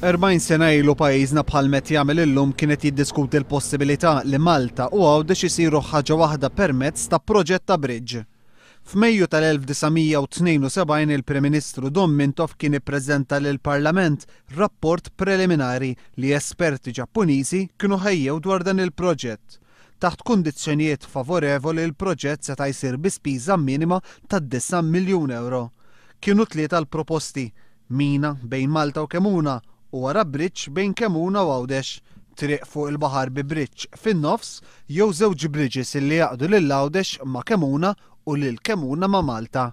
40 sena ilu pajjiżna bħal met jagħmel illum kien qed jiddiskuti l-possibilità li Malta u Għawdex isiru ħaġa waħda permezz ta' proġett ta' bridge. F'Mejju tal-1972 il-Prim Ministru Dom Mintoff kien ippreżenta lill-Parlament rapport preliminari li esperti Ġappuniżi kienu ħejjew dwar dan il-proġett. Taħt kundizzjonijiet favorevoli l-proġett seta' jsir bi spiża minima ta' 9 miljun ewro. Kienu tlieta l-proposti, mina bejn Malta u Kemuna u wara bridge bejn Kemuna u Għawdex, triq fuq il-baħar bi bridge fin-nofs jew żewġ bridges illi jgħaqqdu lil Għawdex ma' Kemuna u lil Kemuna ma' Malta.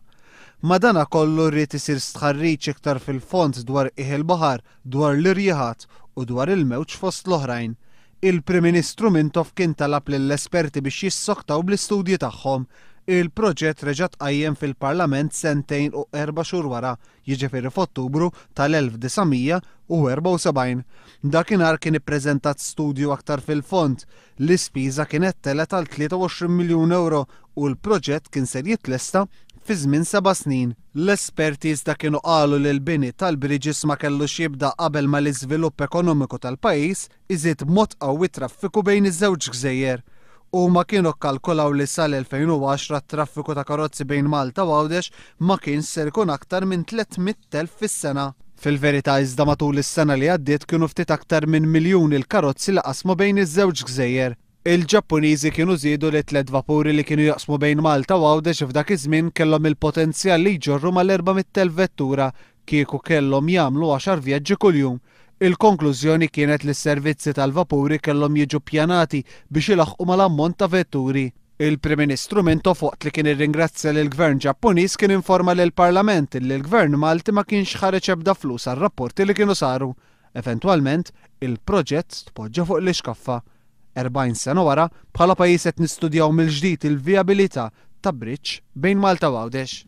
Madanakollu ried isir stħarriġ iktar fil-fond dwar qiegħ il-baħar, dwar l-irjiħat u dwar il-mewġ fost l-oħrajn. Il-Prim Ministru Mintoff kien talab lill-esperti biex jissoktaw bl-istudji tagħhom. Il-proġett reġa' tqajjem fil-Parlament sentejn u erba' xhur wara, jiġifieri f'Ottubru tal-1974. Dakinhar kien ippreżentat studju aktar fil-fond. L-ispiża kienet telgħet għal 23 miljun ewro u l-proġett kien ser jitlesta fi żmien seba' snin. L-esperti iżda kienu qalu li l-bini tal-bridges ma kellux jibda qabel ma l-iżvilupp ekonomiku tal-pajjiż iżid b'mod qawwi t-traffiku bejn iż-żewġ gżejjer. Huma kienu kkalkulaw li sal-2010 t-traffiku ta' karozzi bejn Malta u Għawdex ma kienx ser ikun aktar minn 300,000 fis-sena. Fil-verità iżda matul is-sena li għaddiet kienu ftit aktar minn miljun il-karozzi li qasmu bejn iż-żewġ gżejjer. Il-Ġappuniżi kienu żiedu li tliet vapuri li kienu jaqsmu bejn Malta u Għawdex f'dak iż-żmien kellhom il-potenzjal li jġorru mal-400,000 vettura kieku kellhom jagħmlu għaxar vjaġġi kuljum. Il-konklużjoni kienet li s-servizzi tal-vapuri kellhom jiġu ppjanati biex ilaħħqu mal-ammont ta' vetturi. Il-Prim Ministru Mintoff waqt li kien irringrazzja lill-Gvern Ġappuniż kien informa lill-Parlament illi l-Gvern Malti ma kienx ħareġ ebda flus għar-rapporti li kienu saru. Eventwalment, il-proġett tpoġġa fuq l-ixkaffa. 40 sena wara, bħala pajjiż qed nistudjaw mill-ġdid il-vijabilità ta' bridge bejn Malta u Għawdex.